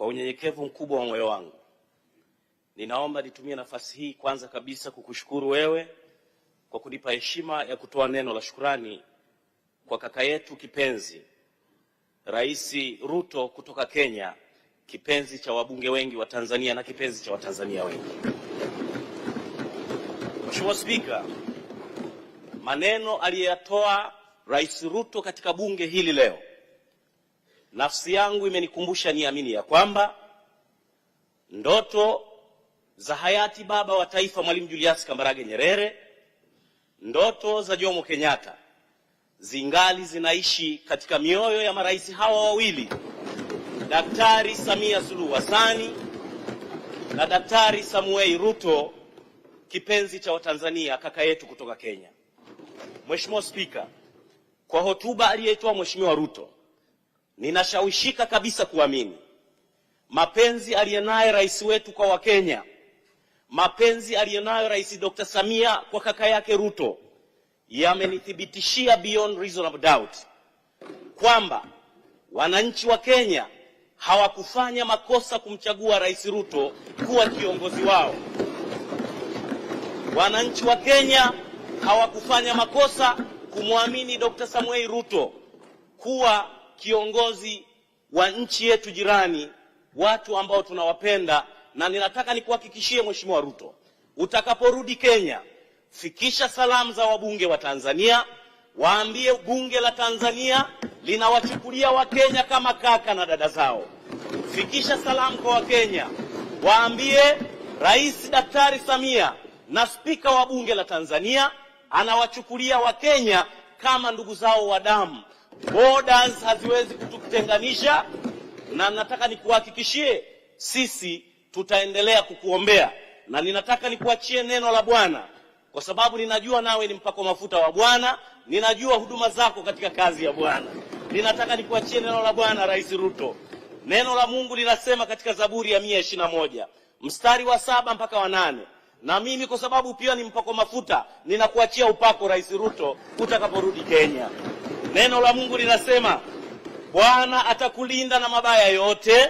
unyenyekevu mkubwa wa moyo wangu, ninaomba nitumie nafasi hii kwanza kabisa kukushukuru wewe kwa kunipa heshima ya kutoa neno la shukrani kwa kaka yetu kipenzi Rais Ruto kutoka Kenya, kipenzi cha wabunge wengi wa Tanzania na kipenzi cha Watanzania wengi. Mheshimiwa Spika, maneno aliyoyatoa Rais Ruto katika bunge hili leo, nafsi yangu imenikumbusha niamini ya kwamba ndoto za hayati baba wa taifa Mwalimu Julius Kambarage Nyerere, ndoto za Jomo Kenyatta zingali zinaishi katika mioyo ya marais hawa wawili, Daktari Samia Suluhu Hassan na Daktari Samuel Ruto, kipenzi cha Watanzania, kaka yetu kutoka Kenya. Mheshimiwa Spika, kwa hotuba aliyoitoa Mheshimiwa Ruto, ninashawishika kabisa kuamini mapenzi aliyonayo rais wetu kwa Wakenya, mapenzi aliyonayo Rais Dr. Samia kwa kaka yake Ruto yamenithibitishia beyond reasonable doubt kwamba wananchi wa Kenya hawakufanya makosa kumchagua Rais Ruto kuwa kiongozi wao. Wananchi wa Kenya hawakufanya makosa kumwamini Dr. Samuel Ruto kuwa kiongozi wa nchi yetu jirani, watu ambao tunawapenda. Na ninataka nikuhakikishie Mheshimiwa Ruto, utakaporudi Kenya, fikisha salamu za wabunge wa Tanzania, waambie bunge la Tanzania linawachukulia Wakenya kama kaka na dada zao. Fikisha salamu kwa Wakenya, waambie Rais Daktari Samia na spika wa bunge la Tanzania anawachukulia Wakenya kama ndugu zao wa damu. Borders haziwezi kututenganisha, na nataka nikuhakikishie sisi tutaendelea kukuombea. Na ninataka nikuachie neno la Bwana, kwa sababu ninajua nawe ni mpako mafuta wa Bwana, ninajua huduma zako katika kazi ya Bwana. Ninataka nikuachie neno la Bwana, Rais Ruto. Neno la Mungu linasema katika Zaburi ya 121 mstari wa 7 mpaka wa 8. Na mimi kwa sababu pia ni mpako mafuta, ninakuachia upako Rais Ruto utakaporudi Kenya. Neno la Mungu linasema, Bwana atakulinda na mabaya yote,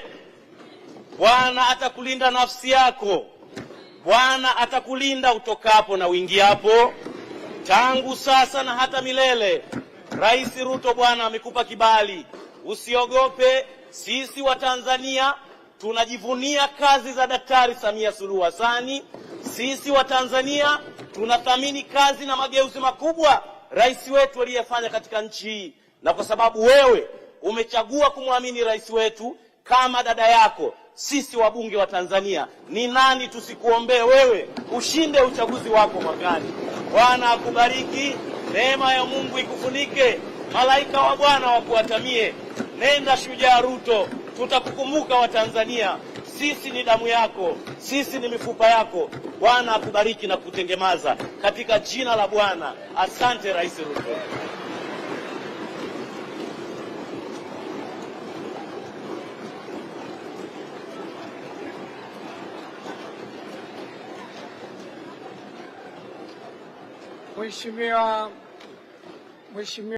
Bwana atakulinda nafsi yako, Bwana atakulinda utokapo na uingiapo, tangu sasa na hata milele. Rais Ruto, Bwana amekupa kibali, usiogope. Sisi wa Tanzania tunajivunia kazi za Daktari Samia Suluhu Hassan. Sisi wa Tanzania tunathamini kazi na mageuzi makubwa rais wetu aliyefanya katika nchi hii. Na kwa sababu wewe umechagua kumwamini rais wetu kama dada yako, sisi wabunge wa Tanzania ni nani tusikuombee wewe ushinde uchaguzi wako mwakani? Bwana akubariki, neema ya Mungu ikufunike, malaika wa Bwana wakuatamie. Nenda shujaa Ruto, tutakukumbuka wa Tanzania. Sisi ni damu yako, sisi ni mifupa yako. Bwana akubariki na kutengemaza katika jina la Bwana. Asante Rais Ruto. Mheshimiwa